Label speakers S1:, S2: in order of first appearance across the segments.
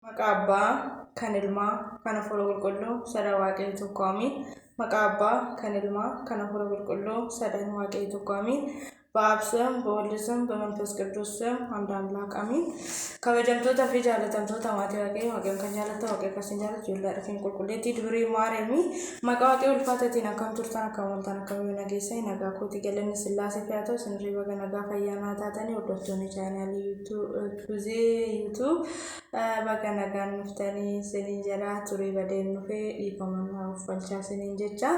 S1: Maqaa Abbaa, kan Ilmaa, kan Hafuura Qulqulluu, sadan Waaqayyo tokko amiin. Maqaa Abbaa, kan Ilmaa, kan Hafuura Qulqulluu, sadan Waaqayyo tokko amiin. በአብ ስም በወልድ ስም በመንፈስ ቅዱስ ስም አንድ አምላክ አሜን። Kabajamtoota fi jaalatamtoota maatii Waaqayyoo, Waaqayyoon kan jaallattan, Waaqayyo kan isin jaallatu, ijoollee haadha keenya qulqulleettii dubree Maariyaamii maqaa Waaqayyoo ulfaataatiin akkam turtan, akkam ooltan, akkam yoo nageessanii? Nagaa kooti, galanni Sillaasee fi haa ta'u. Isin baga nagaa fayyaa naa taatanii. Hordoftoonni chaanaalii Tuzee YouTube baga nagaan dhuftanii isiniin jedha. Turii badeen dhufee dhiifama uffalchaa isiniin jecha.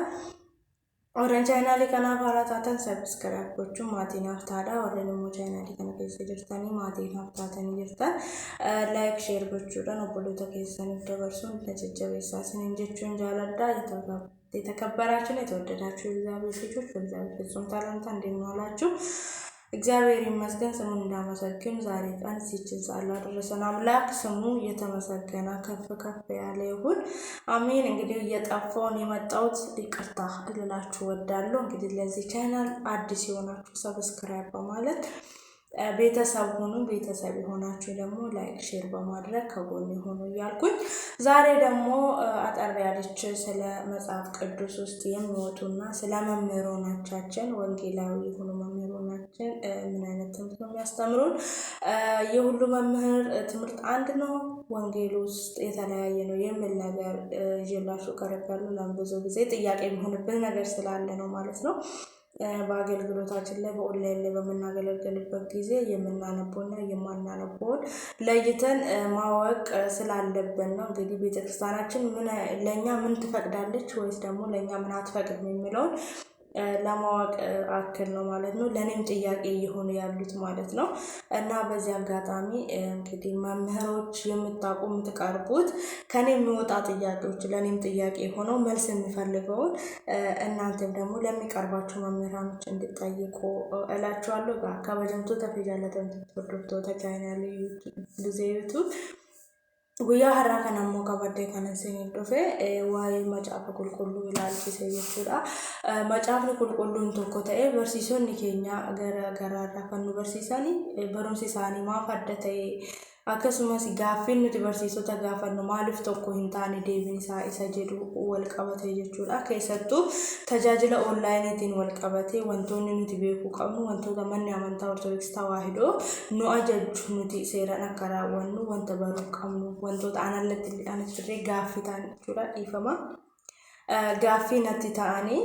S1: Warreen chaanaalii kanaaf haaraa taatan subscribe gochuun maatii naaf taadha. Warreen immoo chaanaalii kana keessa jirtanii maatii naaf taatanii jirtan like, share gochuudhaan obboloota keessaniif dabarsuun na jajjabeessaa isiniin jechuun jaaladha. የተከበራችሁ የተወደዳችሁ የእግዚአብሔር ልጆች በእግዚአብሔር ፍጹም ሰላምታ እንደምን ዋላችሁ? እግዚአብሔር ይመስገን፣ ስሙን እንዳመሰግን ዛሬ ቀን ሲችን ሰዓት ላደረሰን አምላክ ስሙ የተመሰገነ ከፍ ከፍ ያለ ይሁን። አሜን። እንግዲህ እየጠፋውን የመጣሁት ይቅርታ እልላችሁ ወዳለሁ። እንግዲህ ለዚህ ቻናል አዲስ የሆናችሁ subscribe በማለት ቤተሰብ ሁኑ። ቤተሰብ የሆናችሁ ደግሞ like፣ share በማድረግ ከጎን የሆኑ እያልኩኝ ዛሬ ደግሞ አጠር ያለች ስለ መጽሐፍ ቅዱስ ውስጥ የሚወጡና ስለ መምህሮናቻችን፣ ወንጌላዊ የሆኑ መምህሮናችን ምን አይነት ትምህርት ነው የሚያስተምሩን? የሁሉ መምህር ትምህርት አንድ ነው፣ ወንጌል ውስጥ የተለያየ ነው የሚል ነገር ይዤላችሁ ቀርቤያለሁ። ለምን ብዙ ጊዜ ጥያቄ የሚሆንብን ነገር ስላለ ነው ማለት ነው። በአገልግሎታችን ላይ፣ በኦንላይን ላይ በምናገለግልበት ጊዜ የምናነበውና የማናነበውን ለይተን ማወቅ ስላለብን ነው። እንግዲህ ቤተክርስቲያናችን ለእኛ ምን ትፈቅዳለች ወይስ ደግሞ ለእኛ ምን አትፈቅድም የሚለውን ለማወቅ አክል ነው ማለት ነው። ለእኔም ጥያቄ እየሆኑ ያሉት ማለት ነው። እና በዚህ አጋጣሚ እንግዲህ መምህሮች የምታውቁ፣ የምትቀርቡት፣ ከኔ የሚወጣ ጥያቄዎች ለእኔም ጥያቄ ሆነው መልስ የሚፈልገውን እናንተም ደግሞ ለሚቀርባቸው መምህራኖች እንድጠይቁ እላችኋለሁ። Kabajamtoota fi jaallatamtoota hordoftoota chaanaalii YouTube, guyyaa har'aa kana immoo qabadhee kan isiniif dhufe waa'ee Macaafa Qulqulluu ilaalchise jechuudha. Macaafni Qulqulluun tokko ta'ee barsiisonni keenya gara garaarraa kan nu barsiisan barumsi isaanii maaf adda ta'e, akkasumas gaaffiin nuti barsiisota gaafannu maaliif tokko hin taane deebiin isaa isa jedhu wal qabate jechuudha. Keessattuu tajaajila onlaayiniitiin wal qabate wantoonni nuti beekuu qabnu, wantoota manni amantaa Ortodoksii Tawaahidoo nu ajajju nuti seeraan akka raawwannu wanta baruu qabnu, wantoota anallatti anatti gaaffii ta'an jechuudha, dhiifama. Gaaffii natti ta'anii,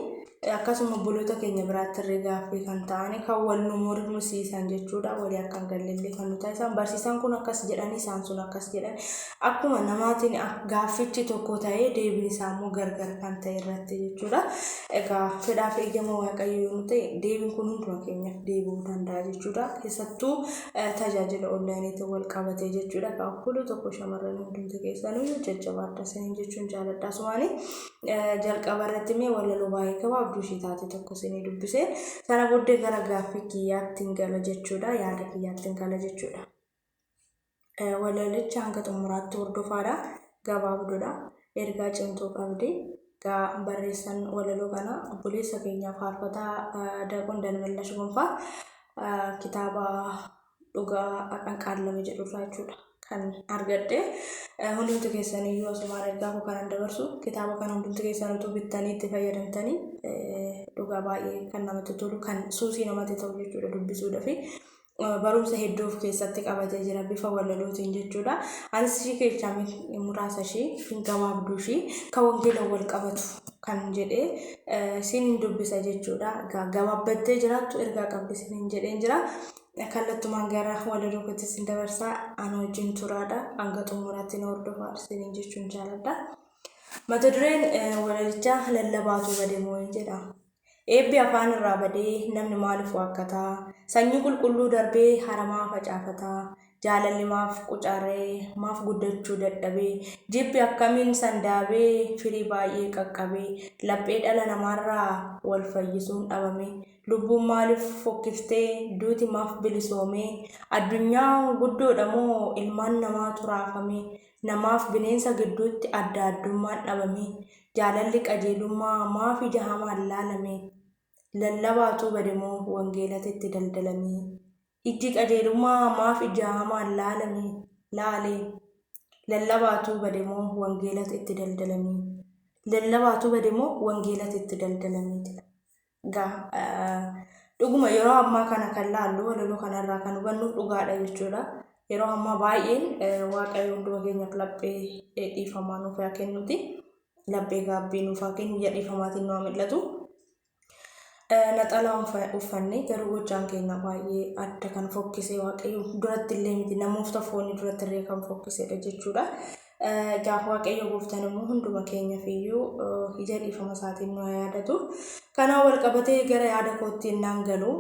S1: akkasuma obboloota keenya biraatti illee gaaffii kan ta'anii, kan wal nu mormisiisan jechuudha. Walii akka hin galleellee kan nu taasisan, barsiisaan kun akkas jedhanii, isaan sun akkas jedhan, akkuma namaatiin gaaffichi tokko ta'ee deebiin isaa immoo gargar kan ta'e irratti jechuudha. Egaa fedhaa fi eeyyama Waaqayyoo yoo ta'e deebiin kun hunduma keenyaaf deebi'uu danda'a jechuudha. Keessattuu tajaajila onlaayiniitiin wal qabatee jechuudha. Egaa obboloota tokko, shamarran hundumti keessanuu jajjabaadha isiniin jechuun jaaladha. Asumaanii jalqaba irratti mee walaloo baay'ee gabaabduu ishee taate tokko isinii dubbisee sana booddee gara gaaffii kiyyaatti hin gala jechuudha. Yaada kiyyaatti hin gala jechuudha. Walalicha hanga xumuraatti hordofaadha. Gabaabduudha. Ergaa cimtuu qabdi. Egaa barreessan walaloo kana obboleessa keenya faarfataa Daaqon Dalmallash Gonfaa, kitaaba Dhugaa Aqanqaallame jedhurraa jechuudha kan argadhe. Hundumti keessan iyyuu asumaan ergaa koo kanan dabarsu, kitaaba kana hundumti keessan utuu bittanii itti fayyadamtanii dhugaa baay'ee kan namatti tolu, kan suusii namatti ta'u jechuudha dubbisuudhaaf. Barumsa hedduu of keessatti qabatee jira bifa walalootiin jechuudha. Anis ishii keessaa muraasa ishii gabaabduu ishii kan wangeela wal qabatu kan jedhee isiniin dubbisa jechuudha. Gabaabbattee jiraattu ergaa qabdi isiniin jedheen jira. Kallattumaan gara walaloo kootti isin dabarsaa, ana wajjin turaadha. Hanga xumuraatti na hordofaa isiniin jechuun jaaladha. Mata dureen walalichaa "Lallabaatu bade moo" jedha. Eebbi afaan irraa badee namni maaliif waakkataa? Sanyii qulqulluu darbee haramaa facaafataa? Jaalalli maaf qucaree, maaf guddachuu dadhabee? Jibbi akkamiin sandaabee firii baay'ee qaqqabee? Laphee dhala namaarraa wal fayyisuun dhabame? Lubbuun maaliif fokkiftee, duuti maaf bilisoomee? Addunyaa guddoodha moo ilmaan namaatu raafame? Namaaf bineensa gidduutti adda addummaan dhabame? Jaalalli qajeelummaa maaf ija hamaan laalame? Lallabaatu bade moo wangeelatu itti daldalame? Ijji qajeelummaa maaf ija hamaan laalame laale? Lallabaatu bade moo wangeelatu itti daldalamee? Lallabaatu bade moo wangeelatu itti daldalamee jedha. Egaa dhuguma yeroo ammaa kana kan laallu walaloo kanarraa kan hubannu dhugaadha jechuudha. Yeroo ammaa baay'een Waaqayyo hunduma keenyaaf laphee dhiifamaa nuuf haa kennuti. Laphee gaabbii nuuf haa kennu, ija dhiifamaatiin nu haa mil'atu. Naxalaa uffannee garuu gochaan keenya baay'ee adda kan fokkisee Waaqayyo duratti illee miti namoota foonii duratti illee kan fokkisedha jechuudha. Egaa Waaqayyo gooftaan immoo hunduma keenyaaf iyyuu ija dhiifama isaatiin nu haa yaadatu. Kanaan wal qabatee gara yaada kootti innaan galu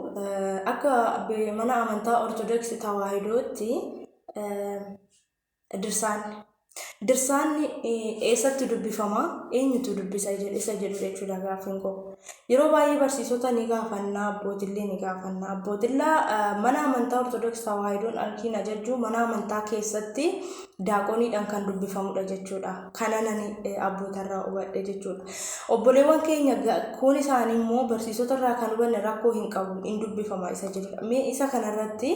S1: akka mana amantaa Ortodoksii Tawaahidootti dirsaanni Dirsaanni eessatti dubbifama? Eenyutu dubbisa isa jedhu jechuudha gaaffiin koo. Yeroo baay'ee barsiisota ni gaafanna, abbootillee ni gaafanna. Abbootillaa mana amantaa Ortodoksii Tawaahidoon arkiin ajajju mana amantaa keessatti daaqoniidhaan kan dubbifamudha jechuudha. Kana nani abbootarraa hubadhe jechuudha. Obboleewwan keenya kuun isaanii immoo barsiisotarraa kan hubanne rakkoo hin qabu hin dubbifama isa jedhudha. Mee isa kanarratti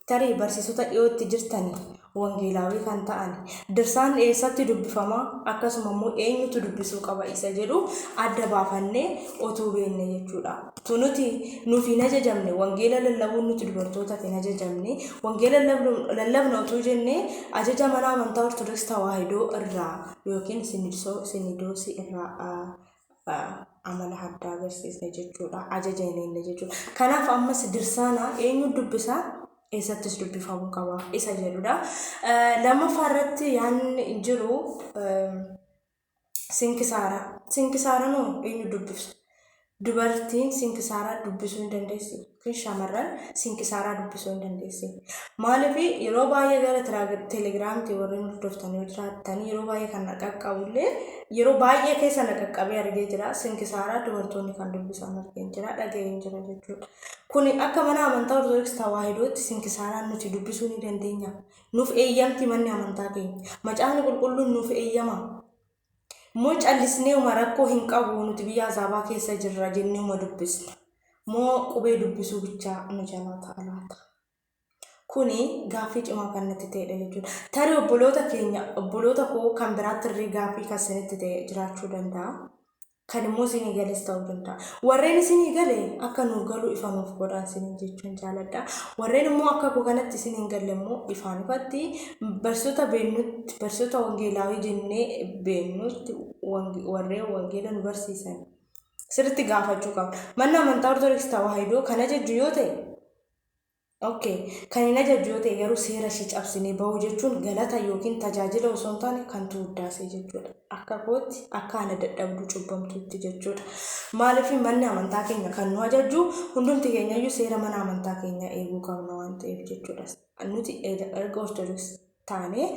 S1: tarii barsiisota dhiyootti jirtanii wangeelaawii kan ta'an dirsaan eessatti dubbifama akkasuma immoo eenyutu dubbisuu qaba isa jedhu adda baafannee otuu beekne jechuudha. Tu nuti nuuf hin ajajamne wangeela lallabuun nuti dubartootaaf hin ajajamne wangeela lallabna otuu jennee ajaja mana amantaa Ortodoksii Tawaahidoo irraa yookiin sinidoosii irraa amala addaa agarsiisne jechuudha. Ajaja hin eegne jechuudha. Kanaaf ammas dirsaana eenyu dubbisaa? Eessattis dubbifamuu qaba isa jedhudha. Lammaffaa irratti yaadni jiru sinkisaara. Sinkisaara noo eenyu dubbisa? Dubartiin sinkisaaraa dubbisuu hin dandeessi. Yookiin shamarran sinkisaaraa dubbisuu hin dandeessi. Maaliif yeroo baay'ee gara telegiraamtii warreen hordoftan yoo jiraattan yeroo baay'ee kan na qaqqabullee yeroo baay'ee keessa na qaqqabee argee jira. Sinkisaaraa dubartoonni kan dubbisan argeen jira dhaga'een jira jechuudha. Kuni akka mana amantaa Ortodoksii Tawaahidootti sinkisaaraan nuti dubbisuu ni dandeenya. Nuuf eeyyamti manni amantaa keenya. Macaafni qulqulluun nuuf eeyyama. Moo callisneeuma rakkoo hin qabu nuti biyya azaabaa keessa jirra jenneeuma dubbisna. Moo qubee dubbisuu bichaa nu jalaa ta'a laata? Kuni gaaffii cimaa kan natti ta'edha jechuudha. Tarii obboloota keenya obboloota koo kan biraatti illee gaaffii kan isinitti ta'e jiraachuu danda'a. Kan immoo isinii gales ta'uu danda'a. Warreen isinii gale akka nuuf galu ifa nuuf godhaa isiniin jechuun jaaladha. Warreen immoo akka koo kanatti isin hin galle immoo ifaan ifatti barsiisota beennutti barsiisota wangeelaawii jennee beennutti warreen wangeela nu barsiisan sirriitti gaafachuu qabna. Manni amantaa Ortodoksii Tawaahidoo kan ajajju yoo ta'e Ok. Kan hin ajajju yoo ta'e garuu seera ishii cabsinee bahuu jechuun galata yookiin tajaajila osoo hin taane kan tuuddaasee jechuudha. Akka kootti akka ana dadhabduu cubbamtuutti jechuudha. Maaliif manni amantaa keenya kan nu ajajju hundumti keenyayyuu seera mana amantaa keenyaa eeguu qabna waan ta'eef jechuudha. Nuti erga Ortodoksii taanee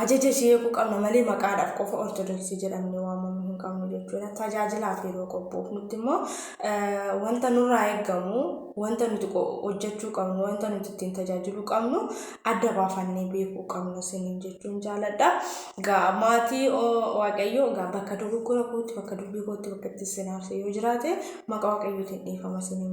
S1: ajaja ishee eeguu qabna malee maqaadhaaf qofa Ortodoksii jedhamnee waamamuu hin qabnu jechuudha. Tajaajilaaf yeroo qophoofnutti immoo wanta nurraa eegamu, wanta nuti hojjechuu qabnu, wanta nuti ittiin tajaajiluu qabnu adda baafannee beekuu qabna isiniin jechuun jaaladha. Egaa maatii Waaqayyoo egaa bakka dogoggora kootti, bakka dubbii kootti, bakka itti isin aarse yoo jiraate maqaa Waaqayyootiin dhiifama isiniin.